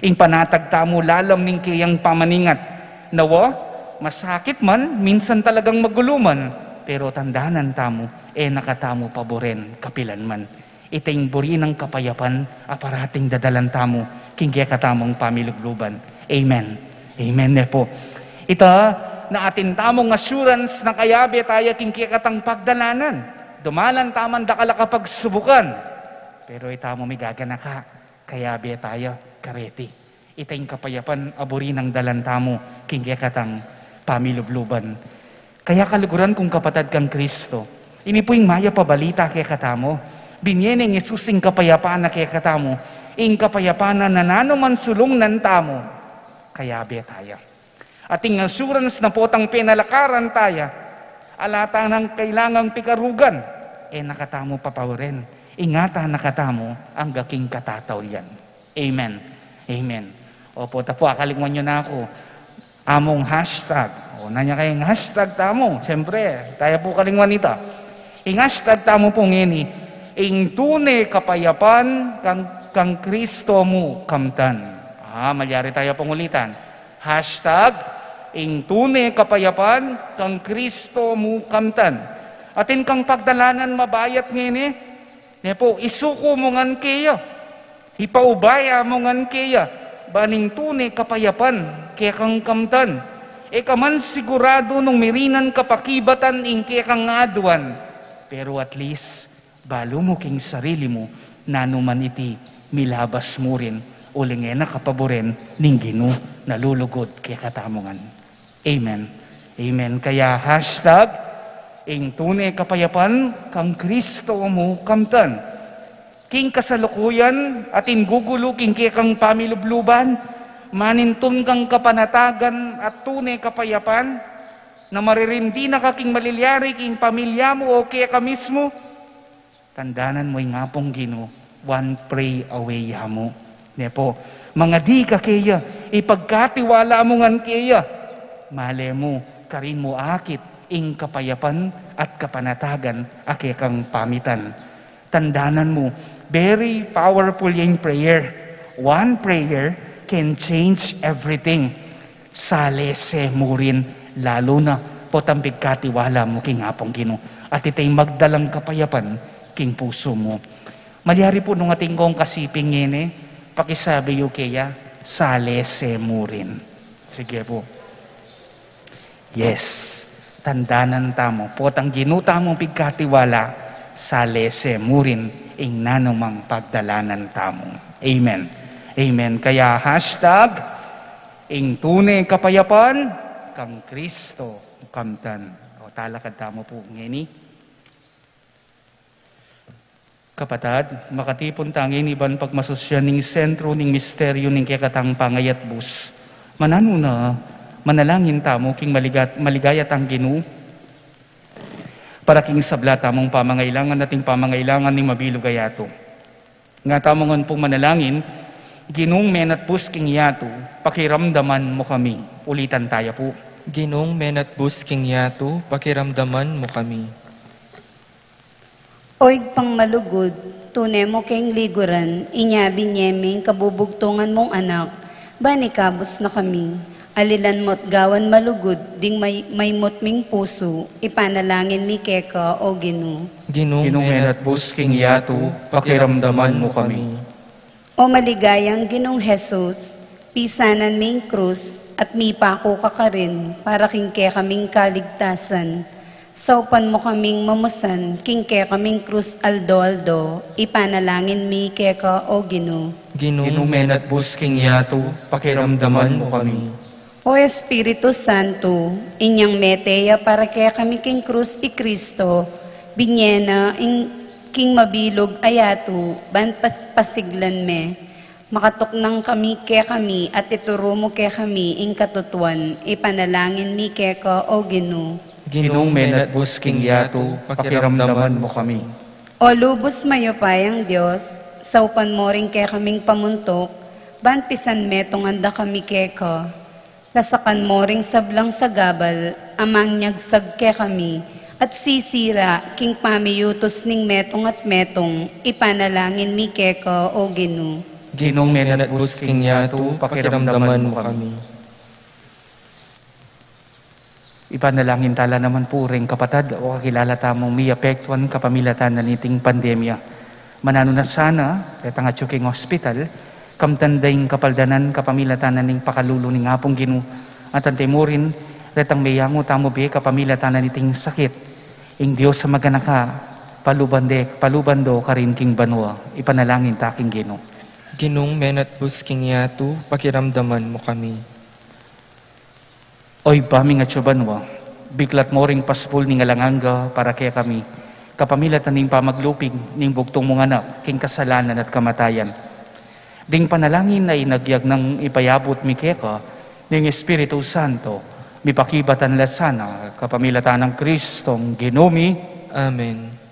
Ing panatag tamu lalam ning keyang pamaningat. Nawa, masakit man, minsan talagang magulu man, pero tandanan tamu, e na katamu paburen kapilan man. Ita ing buri nang kapayapan a parating dadalan tamu king kekatamung pamilubluban. Amen. Amen, ne po. Ita na atin tamung assurance na kayabe taya king kekatang pagdalanan. Dumalan taman dakal a kapagsubukan, pero ita mu migaganaka, kayabe taya kareti. Ita ing kapayapan a buri nang dalan tamu king kekatang pamilubluban. Kaya kaluguran kung kapatad kang Kristo, ini pu ing mayap a balita kekatamu. Binie neng Jesus ing kapayapan na kekatamu, ing kapayapan na nanu man sulungnan tamu, kayabe taya. Atin assurance na potang penalakaran taya, ala ta nang kailangang pikarugan, e na katamu papaburen, ingatan na katamu angga king katataulian. Amen. Amen. Opo, ta pu, akalingwan yu na ku. Among hashtag. O, nanu ya kaya ing hashtag tamu? Siyempre, taya pu kalingwan ita. Ing hashtag tamu pu ngeni, ing tune kapayapan kang, kang Kristo mu kamtan. Ah, malyari taya pung ulitan. Hashtag, ing tune kapayapan kang Kristo mu kamtan. Atin kang pagdalanan mabayat ngeni, ne po, isuku mu ngan keya. Ipaubaya mu ngan keya, ban ing tune kapayapan kekang kamtan. E ka man siguradu nung mirinan ka pakibatan ing kekang aduan. Pero at least, balu mu king sarili mu, nanu man iti, milabas mu rin, uling e na kapaburen ning Ginu na lulugud kekatamu ngan. Amen. Amen. Kaya hashtag, ing tune kapayapan kang Kristo mu kamtan. King kasalukuyan, atin gugulu king kekang pamilubluban, manintun kang kapanatagan at tune kapayapan, na maririndi na ka king malilyari king pamilya mu o keka mismu, tandanan mu ing Apung Ginu, one prayer away ya mu. Ne po, mangadi ka keya, ipagkatiwala mu ngan keya. Male mu, karin mu akit ing kapayapan at kapanatagan a kekang pamitan. Tandanan mu, very powerful yang prayer. One prayer can change everything. Salese mu rin, lalu na potang pigkatiwala mu king Apung Ginu. At ita ing magdalang kapayapan king pusu mu. Malyari pu nung atin kong kasiping ngeni, pakisabi yu keya, salese mu rin. Sige pu. Yes, tandanan tamu, potang Ginu tamung pigkatiwala, salese mu rin ing nanumang pagdalanan tamu. Amen. Amen. Kaya hashtag, ing tune kapayapan kang Kristo kamtan. O, talakad tamu pu ngeni. Kapatad, makatipun ta ngeni ban pagmasusyan ning sentru ning misteryu ning kekatang pangayatbus. Mananu na, manalangin tamu king maligat-, maligaya tang Ginu, para king sabla tamung pamangailangan at ing pamangailangan ning mabilug a yatu. Nga tamu ngan pung manalangin, Ginung menatbus king yatu, pakiramdaman mu kami. Ulitan taya pu. Ginung menatbus king yatu, pakiramdaman mu kami. O Ibpang malugud, tune mu keng liguran, inya binye me ing kabubugtungan mung Anak, ban ikabus na kami. Alilan mu't gawan malugud ding may, maymut ming pusu, ipanalangin mi keka, O Ginu. Ginung Ginung menatbus king yatu, pakiramdaman mu kami. O maligayang Ginung Jesus, pisanan me ing krus at mipaku ka karin para king kekaming kaligtasan. Saupan mu kaming mamusan king kekaming krus aldo-aldo, ipanalangin mi keka, O Ginu. Ginung menatbus king yatu, pakiramdaman mu kami. O Espiritu Santo, inyang mete ya para kekami king krus i Kristo, binye na ing king mabilug a yatu, ban pas-, pasiglan me. Makatuknang kami kekami at ituru mu kekami ing katutuan, ipanalangin mi keka, O Ginu. Ginung menatbus king yatu, pakiramdaman mu kami. O lubus mayupayang Dios, saupan mu ring kekaming pamuntuk, ban pisanmetungan da kami keka. Lasakan mu ring sablang sagabal a mangyagsag kekami, at sisira king pamiyutus ning metung at metung, ipanalangin mi keka, O Ginu. Ginung menatbus king yatu, pakiramdaman mu kami. Ipanalangin tala naman pu ring kapatad o kakilala tamung miapektuan kapamilatan na niting pandemya. Mananu na sana, retang atyu king ospital, kamtan da ing kapaldanan kapamilatan na ning pakalulu ning Apung Ginu, at antimo rin, retang meyangu tamu bie kapamilatan na niting sakit. Ing Dios a maganaka, paluban de, paluban do karin king banua, ipanalangin ta king Ginu. Ginung menatbus king yatu, pakiramdaman mu kami. O Ibpa ming atsu banua, biklat mu ring pasbul ning alang angga para kekami, kapamilatan ning pamaglupig ning bugtung mung Anak king kasalanan at kamatayan. Ding panalangin a inagyag nang ipayabut mi keka ning Espiritu Santo, mipakibatan la sana kapamilatan nang Kristong Ginu mi. Amen.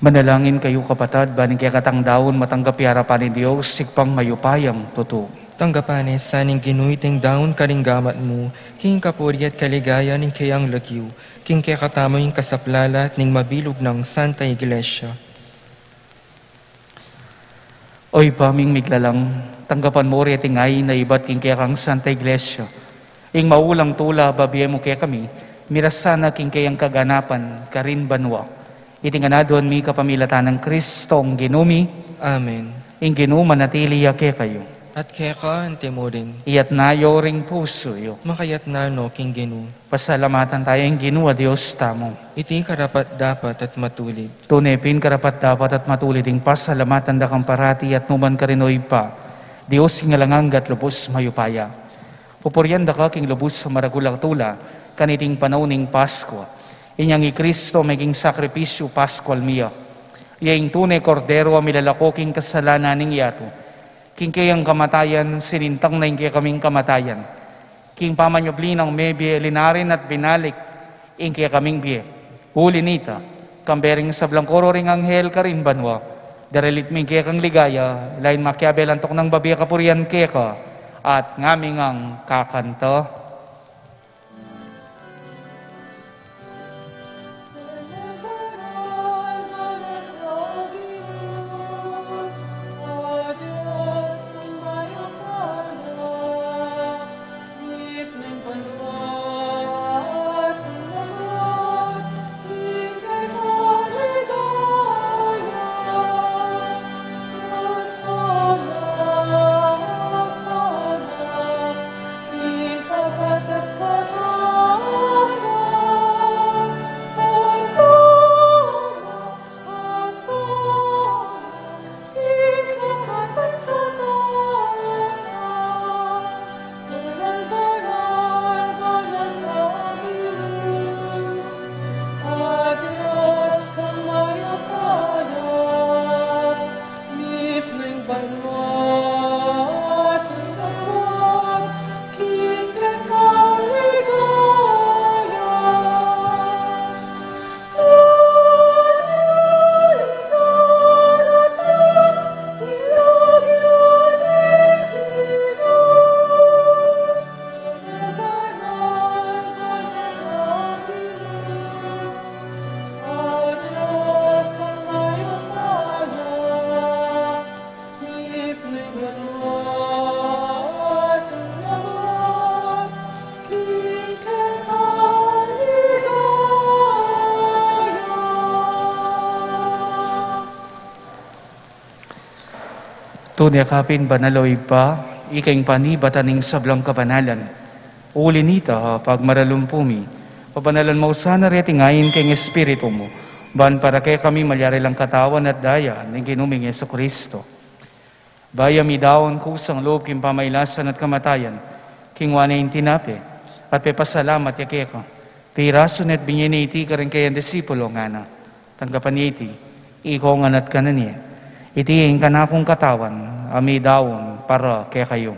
Manalangin kayu, kapatad, ban ing kekatang daun matanggap ya arapan ning Dios, Ibpang mayupayang tutu. Tanggapan na sa ning Ginu iting daun karing gamat mu, king kapurian at kaligayan ning keyang lagyu, king kekatamung kasaplalan ning mabilug nang Santa Iglesia. O Ibpa ming miglalang, tanggapan mu ring atin a ibat king kekang Santa Iglesia. Ing maulang tula a bibie mu kekami, miras sana king keyang kaganapan karin banua. Iti ngan aduan mi kapamilatan nang Kristong Ginu mi. Amen. Ing Ginu manatili ya kekayu. At keka anti mu rin. Iyatna yu ring pusu yu. Makayatna no king Ginu. Pasalamatan taya ing Ginu a Dios tamu. Iti karapat-dapat at matulid. Tune pin karapat-dapat at matulid ing pasalamatan da kang parati at nukarin man, O Ibpa, Dios king alang angga at lubus mayupaya. Pupurian da ka king lubus a maragul a tula, kaniting panaun ning Paskua. Inyang i Kristo meging sakripisyu Paskual mi ya. Iya ing tune Kordero a milalako king kasalanan ning yatu. King keyang kamatayan, sinintang na ing kekaming kamatayan. King pamanyubli nang mebie, linarin at binalik ing kekaming bie. Uli nita, kambe ring sablang koro ring anghel karin banua, daralit mi ing kekang ligaya, lain makiabe lantok nang babie kapurian keka, at ngami ngang kakanta. Tune ka pin banal, o Ibpa, ika ing panibatan ning sablang kabanalan. Uli na nita, pagmaralumpu mi, pabanalan mu sana reting ain king Espiritu mu, ban para kekami malyari lang katawan at daya ning Ginu ming Jesucristo. Bayu mi daun kusang lub king pamailasan at kamatayan, kinua ne ing tinape, at pepasalamat ya keka, pirasu ne at binye ne iti karing kayang disipulo, ngana: Tanggapan ye iti, ikongan at kanan ye. Iti ing kanakung katawan, a midaun para kekayu.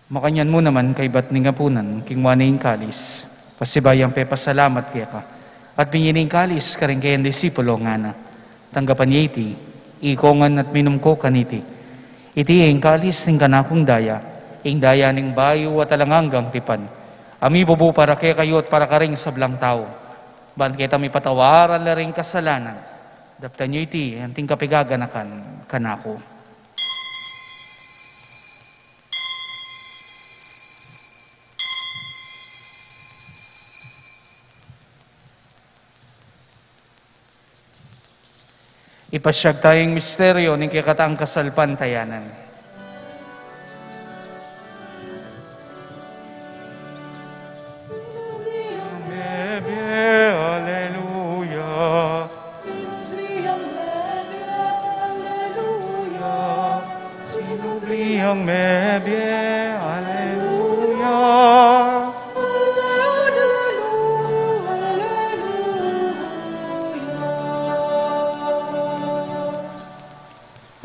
Makanyan mu naman kaybat ning apunan, kinua ne ing kalis, pasibayu yang pepasalamat keka, at binye ne ing kalis karing kayang disipulo, ngana: Tanggapan ye iti, ikongan at minum ko kaniti. Iti ing kalis ning kanakung daya, ing daya ning bayu at alang anggang tipan, a mibubu para kekayu at para karing sablang tau, ban keta mipatawaran la ring kasalanan. Daptan yu iti anting kapaganakan kanaku. Ipasyag taya ing misteryu ning kekatang kasalpantayanan. Mebie, aleluya. Sinubli yang mebie, aleluya. Sinubli yang mebie, aleluya. Aleluya, aleluya.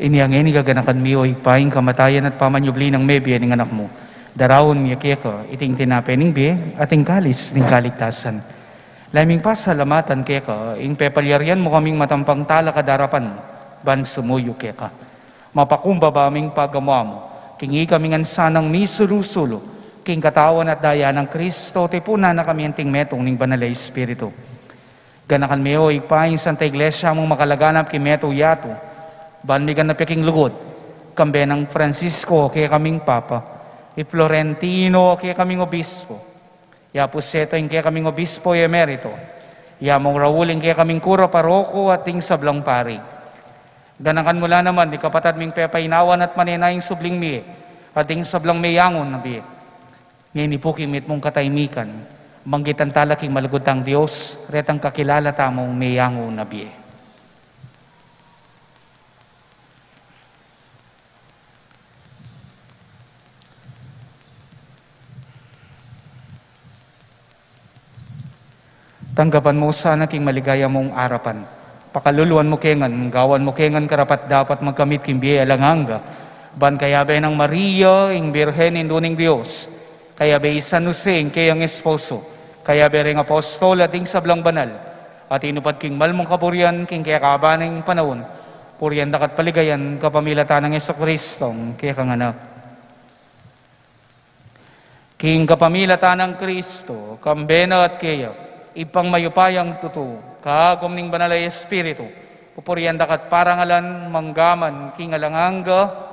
Inya ngeni gaganakan mi, o Ibpa, ing kamatayan at pamanyubli nang mebie ning Anak mu. Daraun mi keka iting tinape ning bie at ing kalis ning kaligtasan. Lalu ming pasalamatan keka ing pepalyarian mu kaming matampang talakad king arapan mu, ban sumuyu keka. Mapakumbaba ming pagamu-amu king ikami ngan sanang misulu-sulu king katawan at daya nang Kristo, tipunan na kami anting metung ning Banal a Espiritu. Ganakan me, o Ibpa, ing Santa Iglesia mung makalaganap king metung yatu, ban miganap ya king lugud, kambe nang Francisco a kekaming Papa, i Florentino a kekaming Obispo, i Apu Seto ing kekaming Obispo Emerito, i Among Raul ing kekaming Kura Paroko at ding sablang pari. Ganakan mu la naman ding kapatad ming pepainawan at manenaya ing subling mie, at ding sablang meyangu na bie. Ngeni pu king mitmung katahimikan, manggitan tala king malugud tang Dios, retang kakilala tamung meyangu na bie. Tanggapan mu sana king maligaya mung arapan. Pakaluluan mu ke ngan, gawan mu ke ngan karapat-dapat magkamit king bie alang angga, ban kayabe nang Maria, ing Birhen Indu ning Dios, kayabe i San Jose, ing keyang esposo, kayabe ring apostol at ding sablang banal, a tinupad king mal mung kaburian king kekaban ning panaun, purian daka at paligayan kapamilatan nang Jesucristo, ing kekang Anak. King kapamilatan nang Kristo, kambe na at keya, Ibpang mayupayang tutu, kagum ning Banal a Espiritu, pupurian daka at parangalan, mangga man king alang angga.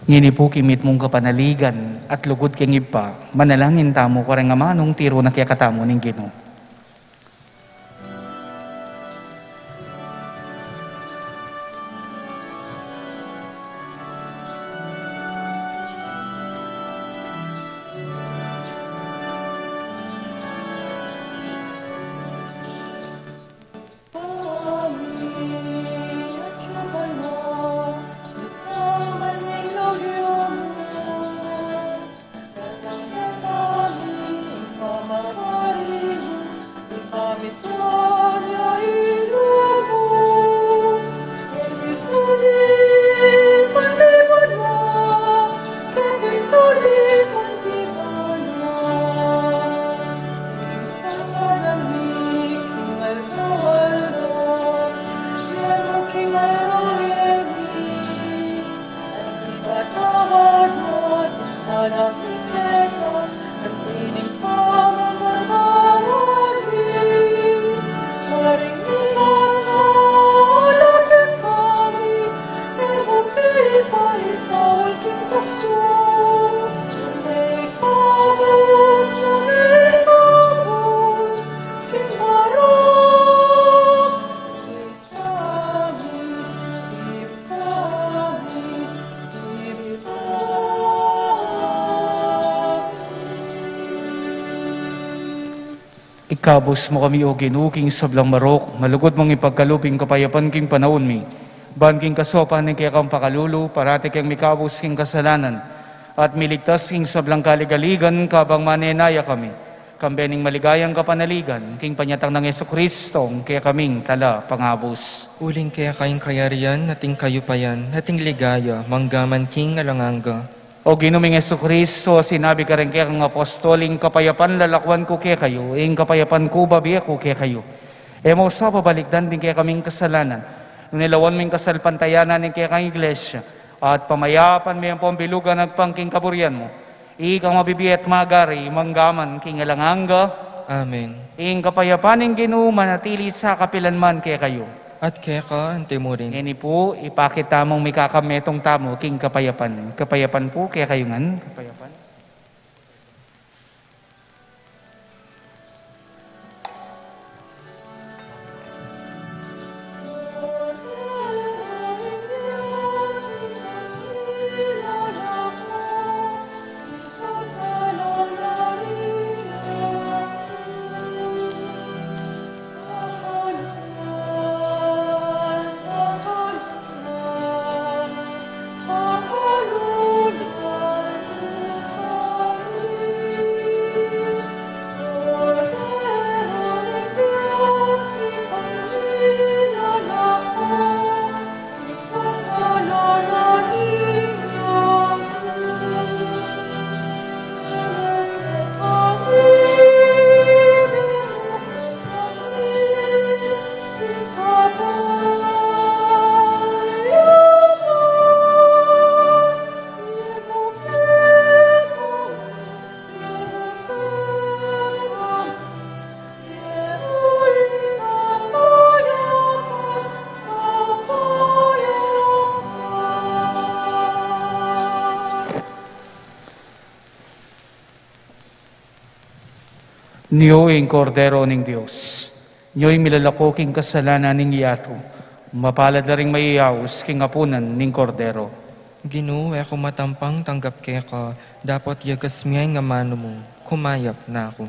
Ngeni pu king mitmung kapanaligan at lugud king Ibpa, manalangin tamu kareng amanung tiru na kekatamu ning Ginu. Ikabus mu kami, O Ginu, king sablang marok, malugud mung ipagkalub ing kapayapan king panaun mi. Ban king kasaupan ning kekang pakalulu, parati keng mikabus king kasalanan, at miligtas king sablang kaligaligan, kabang manenaya kami, kambe ning maligayang kapanaligan, king panyatang nang Jesucristo, ing kekaming talapangabus. Uling keka ing kayarian, at ing kayupayan, at ing ligaya, mangga man king alang angga. O Ginu ming Jesucristo, sinabi mu kareng kekang apostol, ing kapayapan lalakwan ku kekayu, ing kapayapan ku bibie ku kekayu. E mu sa babalikdan ding kekaming kasalanan, nune lawan mu ing kasalpantayanan ning kekang Iglesia, at pamayapan mu yang pambilugan agpang king kaburian mu. Ika ing mabibie at magari, mangga man king alang angga. Amen. Ing kapayapan ning Ginu manatili sa kapilan man kekayu. At keka antimurin. Ngeni pu, ipakit tamung mikakametung tamu king kapayapan. Kapayapan pu kekayu ngan. Kapayapan. Nyo ing Kordero ning Dios. Nyo ing milalako king kasalanan ning yatu. Mapalad la ring mayayaus king apunan ning Kordero. Ginu, e ku matampang tanggap keka, dapot yagas mu ing amanu mu, kumayap na ku.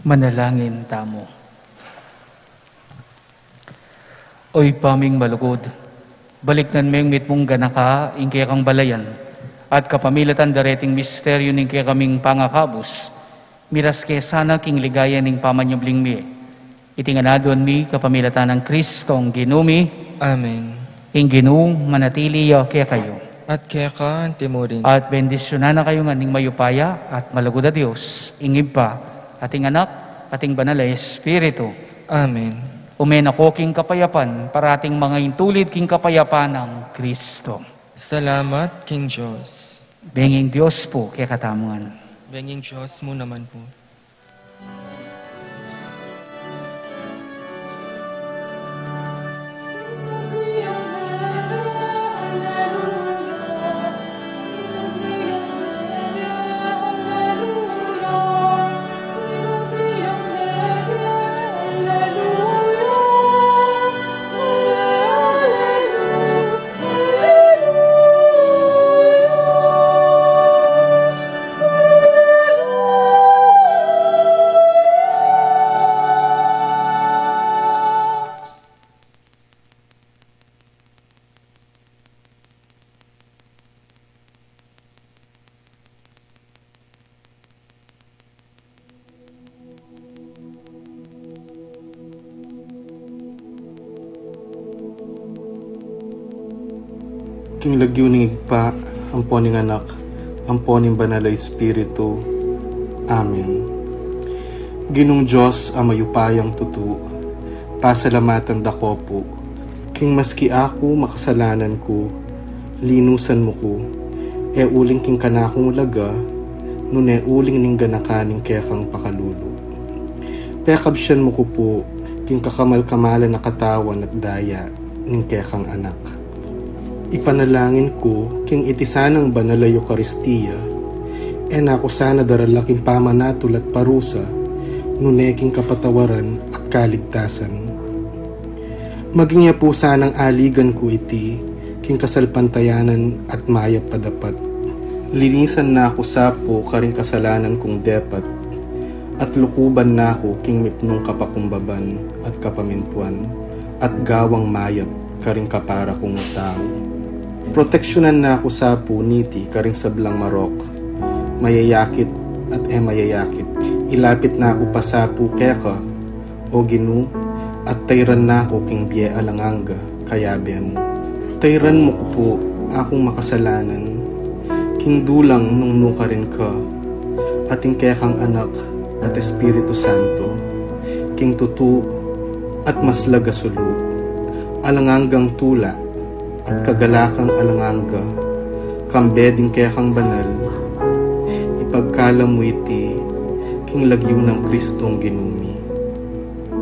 Manalangin tamu. O Ibpa ming malugud, baliknan meng mitmung ganaka ing kekang balayan, at kapamilatan dareting misteryu ning kekaming pangakabus, miras ke sana king ligaya ning pamanyubling mie. Iti ngan aduan mi kapamilatan nang Kristong Ginu mi. Amen. Ing Ginu manatili ya kekayu. At keka antimurin. At bendisyunan na kayu ngan ning mayupaya at malugud a Dios, ing Ibpa, at ing Anak, at ing Banal a Espiritu. Amen. Ume na ko king kapayapan, parating mangaintulid king kapayapan nang Kristo. Salamat king Dios. Benging Dios pu kekatamu ngan. Benging Dios mu naman pu. King lagyu ning Ibpa, ampo ning Anak, ampo ning Banal a Espiritu. Amen. Ginung Dios a mayupayang tutu, pasalamatan da ko pu, king maski aku makasalanan ku, linusan mu ku, e uling king kanakung laga, nune uling ning ganaka ning kekang pakalulu. Pekabsian mu ku pu, king kakamal-kamalan a katawan at daya ning kekang Anak. Ipanalangin ku, king iti sanang banal a Eukaristia, e na ku sana darala king pamanatul at parusa, nune king kapatawaran at kaligtasan. Maging ya pu sanang aligan ku iti, king kasalpantayanan at mayap a dapat. Linisan na ku sa pu karing kasalanan kung depat, at lukuban na ku king mipnung kapakumbaban at kapamintuan, at gawang mayap karing kapara kung tau. Proteksyunan na ku sa pu niti karing sablang marok, mayayakit at e mayayakit. Ilapit na ku pa sa pu keka, O Ginu, at tayran na ku king bie alang angga, kayabe mu. Tayran mu ku pu akung makasalanan, king dulang nung nukarin ka, at ing kekang Anak at Espiritu Santo, king tutu at maslag a sulu, alang anggang tula, at kagalakang alang angga, kambe ding kekang banal, ipagkalam mu iti, king lagyu nang Kristong Ginu mi.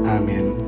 Amen.